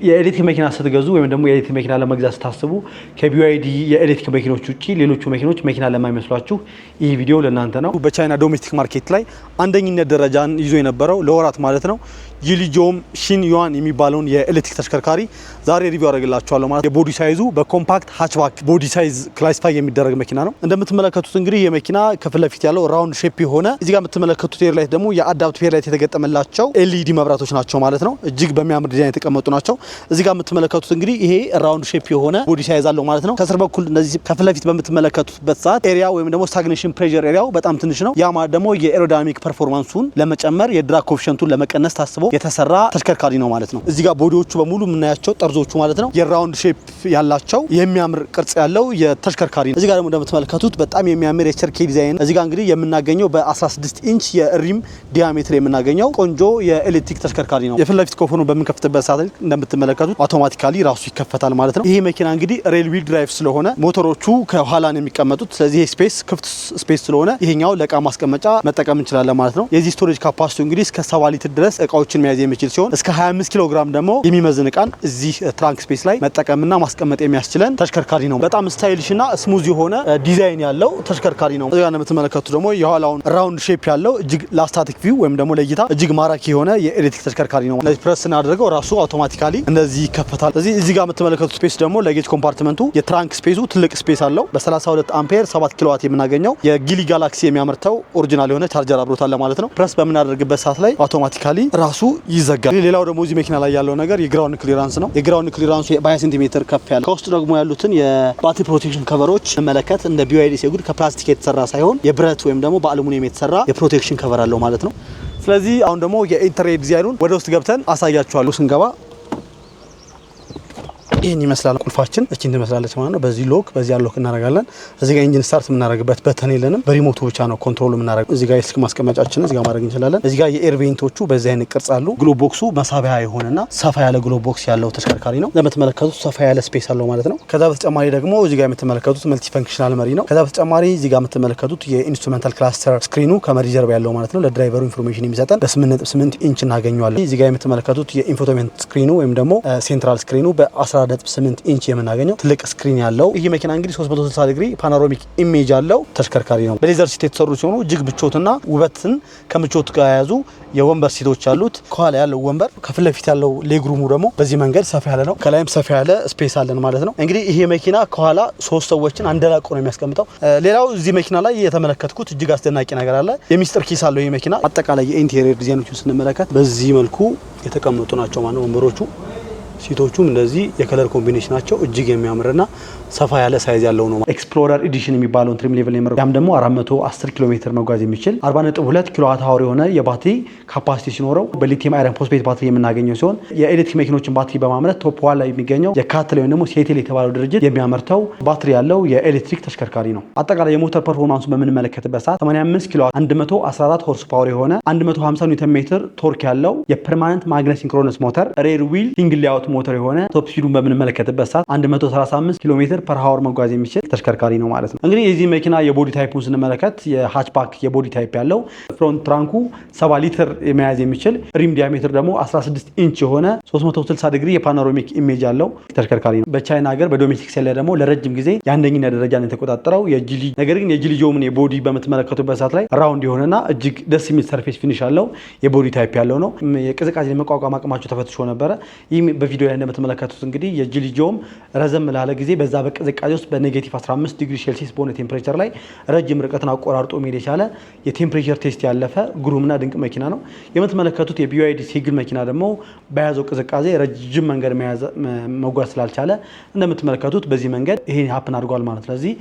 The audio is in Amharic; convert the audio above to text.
የኤሌክትሪክ መኪና ስትገዙ ወይም ደግሞ የኤሌክትሪክ መኪና ለመግዛት ስታስቡ ከ BYD የኤሌክትሪክ መኪኖች ውጪ ሌሎቹ መኪኖች መኪና ለማይመስሏችሁ ይህ ቪዲዮ ለእናንተ ነው። በቻይና domestic market ላይ አንደኝነት ደረጃን ይዞ የነበረው ለወራት ማለት ነው Geely Geom Xinyuan የሚባለውን የኤሌክትሪክ ተሽከርካሪ ዛሬ review አደርግላችኋለሁ። ማለት የ body size ኡ በ compact hatchback body size classify የሚደረግ መኪና ነው። እንደምትመለከቱት እንግዲህ የመኪና ከፊት ለፊት ያለው round shape የሆነ፣ እዚህ ጋር የምትመለከቱት headlight ደግሞ የ adaptive headlight የተገጠመላቸው LED መብራቶች ናቸው ማለት ነው። እጅግ በሚያምር ዲዛይን የተቀመጡ ናቸው። እዚህ ጋር የምትመለከቱት እንግዲህ ይሄ round shape የሆነ body size አለው ማለት ነው። ከስር በኩል እንደዚህ ከፊት ለፊት በምትመለከቱበት ሰዓት area ወይም ደግሞ stagnation pressure area ው በጣም ትንሽ ነው። ያ ማለት ደግሞ የ aerodynamic performance ኡን ለመጨመር፣ የ drag coefficient ኡን ለመቀነስ ታስቦ የተሰራ ተሽከርካሪ ነው ማለት ነው። እዚህ ጋር body ዎቹ በሙሉ የምናያቸው ጠርዞቹ ማለት ነው የ round shape ያላቸው የሚያምር ቅርጽ ያለው የተሽከርካሪ ነው። እዚህ ጋር ደግሞ እንደምትመለከቱት በጣም የሚያምር የቸርኬ ዲዛይን እዚህ ጋር እንግዲህ የምናገኘው በ16 ኢንች የ rim diameter የምናገኘው ቆንጆ የኤሌክትሪክ ተሽከርካሪ ነው። የፊት ለፊት ኮፈኑ በምንከፍትበት ሰዓት እንደምትመለከቱት automatically ራሱ ይከፈታል ማለት ነው። ይሄ መኪና እንግዲህ rear wheel drive ስለሆነ ሞተሮቹ ከኋላ ነው የሚቀመጡት። ስለዚህ ይሄ space ክፍት space ስለሆነ ይሄኛው ለእቃ ማስቀመጫ መጠቀም እንችላለን ማለት ነው። የዚህ storage capacity እንግዲህ እስከ 70 ሊትር ድረስ እቃዎችን መያዝ የሚችል ሲሆን እስከ 25 ኪሎ ግራም ደግሞ የሚመዝን እቃን እዚህ trunk space ላይ መጠቀምና ማስቀመጥ የሚያስችለን ተሽከርካሪ ነው። በጣም stylish እና smooth የሆነ ዲዛይን ያለው ተሽከርካሪ ነው። እዚጋ እንደምትመለከቱት ደግሞ የኋላውን round shape ያለው እጅግ ለ aesthetic view ወይም ደግሞ ለእይታ እጅግ ማራኪ የሆነ የኤሌክትሪክ ተሽከርካሪ ነው። እንደዚህ ፕረስ ስናደርገው ራሱ automatically እንደዚህ ይከፈታል። ስለዚህ እዚህ ጋር የምትመለከቱት space ደግሞ luggage compartment ኡ የ trunk space ኡ ትልቅ space አለው። በ32 አምፔር 7 ኪሎዋት የምናገኘው የ Geely Galaxy የሚያመርተው original የሆነ ቻርጀር አብሮታል ማለት ነው። ፕረስ በምናደርግበት ሰዓት ላይ automatically ራሱ ይዘጋል። ሌላው ደግሞ እዚህ መኪና ላይ ያለው ነገር የ ground clearance ነው። የ ground clearance ኡ በ20 ሴንቲሜትር ከፍ ያለ፣ ከውስጡ ደግሞ ያሉትን የባትሪ protection cover ኦች ስንመለከት እንደ BYD Seagull ከፕላስቲክ የተሰራ ሳይሆን የብረት ወይም ደግሞ በአሉሚኒየም የተሰራ የ protection cover አለው ማለት ነው። ስለዚህ አሁን ደግሞ የ interior ዲዛይኑን ወደ ውስጥ ገብተን አሳያችኋለሁ። ስንገባ ይህን ይመስላል። ቁልፋችን እቺን ትመስላለች ማለት ነው። በዚህ lock በዚህ unlock እናደርጋለን። እዚህ ጋር engine start የምናደርግበት button የለንም። በ remote ኡ ብቻ ነው control የምናደርገው። እዚህ ጋር የስልክ ማስቀመጫችንን እዚህ ጋር ማድረግ እንችላለን። እዚህ ጋር የ air vent ኦቹ በዚህ አይነት ቅርጽ አሉ። Glove box ኡ መሳቢያ የሆነና ሰፋ ያለ glove box ያለው ተሽከርካሪ ነው። እንደምትመለከቱት ሰፋ ያለ space አለው ማለት ነው። ከዛ በተጨማሪ ደግሞ እዚህ ጋር የምትመለከቱት multifunctional መሪ ነው። ከዛ በተጨማሪ እዚህ ጋር የምትመለከቱት የ instrumental cluster screen ኑ ከመሪ ጀርባ ያለው ማለት ነው። ለ driver ኡ information የሚሰጠን በ8.8 ኢንች እናገኘዋለን። እዚህ ጋር የምትመለከቱት የ infotainment screen ኑ ወይም ደግሞ central screen ኑ በ14.8 ኢንች የምናገኘው ትልቅ screen ያለው፣ ይህ መኪና እንግዲህ 360 ዲግሪ panoramic image ያለው ተሽከርካሪ ነው። በ leather seat የተሰሩ ሲሆኑ እጅግ ምቾትና ውበትን ከምቾት ጋር የያዙ የወንበር seat ኦች ያሉት፣ ከኋላ ያለው ወንበር ከፊት ለፊት ያለው legroom ኡ ደግሞ በዚህ መንገድ ሰፋ ያለ ነው። ከላይም ሰፋ ያለ space አለን ማለት ነው። እንግዲህ ይሄ መኪና ከኋላ ሶስት ሰዎችን አንደላቆ ነው የሚያስቀምጠው። ሌላው እዚህ መኪና ላይ የተመለከትኩት እጅግ አስደናቂ ነገር አለ። የሚስጥር ኪስ አለው ይህ መኪና። አጠቃላይ የ interior ዲዛይኖችን ስንመለከት በዚህ መልኩ የተቀመጡ ናቸው ማለት ነው ወንበሮቹ። Seat ኦቹም እንደዚህ የ color combination ናቸው እጅግ የሚያምርና ሰፋ ያለ size ያለው ነው። Explorer Edition የሚባለውን trim level የመረው፣ ያም ደግሞ 410 ኪሎ ሜትር መጓዝ የሚችል 40.2 kilowatt hour የሆነ የባትሪ capacity ሲኖረው በ lithium iron phosphate ባትሪ የምናገኘው ሲሆን የኤሌክትሪክ መኪኖችን ባትሪ በማምረት top one ላይ የሚገኘው የ CATL ወይም ደግሞ CATL የተባለው ድርጅት የሚያመርተው ባትሪ ያለው የኤሌክትሪክ ተሽከርካሪ ነው። አጠቃላይ የሞተር performance ኡን በምንመለከትበት ሰዓት 85 ኪሎ 114 horse power የሆነ 150 newton meter torque ያለው የ permanent magnet synchronous motor rear wheel single layout ሞተር የሆነ top speed ኡን በምንመለከትበት ሰዓት 135 ኪሎ ሜትር per hour መጓዝ የሚችል ተሽከርካሪ ነው ማለት ነው። እንግዲህ የዚህ መኪና የ body type ኡን ስንመለከት የ hatchback የ body type ያለው፣ front trunk ኡ 70 ሊትር የመያዝ የሚችል፣ rim diameter ደግሞ 16 ኢንች የሆነ፣ 360 ዲግሪ የ panoramic image ያለው ተሽከርካሪ ነው። በቻይና ሀገር በ domestic sale ላይ ደግሞ ለረጅም ጊዜ የአንደኝነት ደረጃን የተቆጣጠረው የ Geely፣ ነገር ግን የ Geely Geom ን የ body በምትመለከቱበት ሰዓት ላይ round የሆነና እጅግ ደስ የሚል surface finish ያለው የ body type ያለው ነው። የቅዝቃዜ መቋቋም አቅማቸው ተፈትሾ ነበረ። ይህም በቪዲዮ ላይ እንደምትመለከቱት እንግዲህ የ Geely Geom ረዘም ላለ ጊዜ በዛ በቅዝቃዜ ውስጥ በ negative 15 ዲግሪ ሴልሲየስ በሆነ temperature ላይ ረጅም ርቀትን አቆራርጦ መሄድ የቻለ፣ የ temperature test ያለፈ ግሩምና ድንቅ መኪና ነው። የምትመለከቱት የ BYD Seagull መኪና ደግሞ በያዘው ቅዝቃዜ ረጅም መንገድ መጓዝ ስላልቻለ እንደምትመለከቱት በዚህ መንገድ ይሄን happen አድርጓል ማለት። ስለዚህ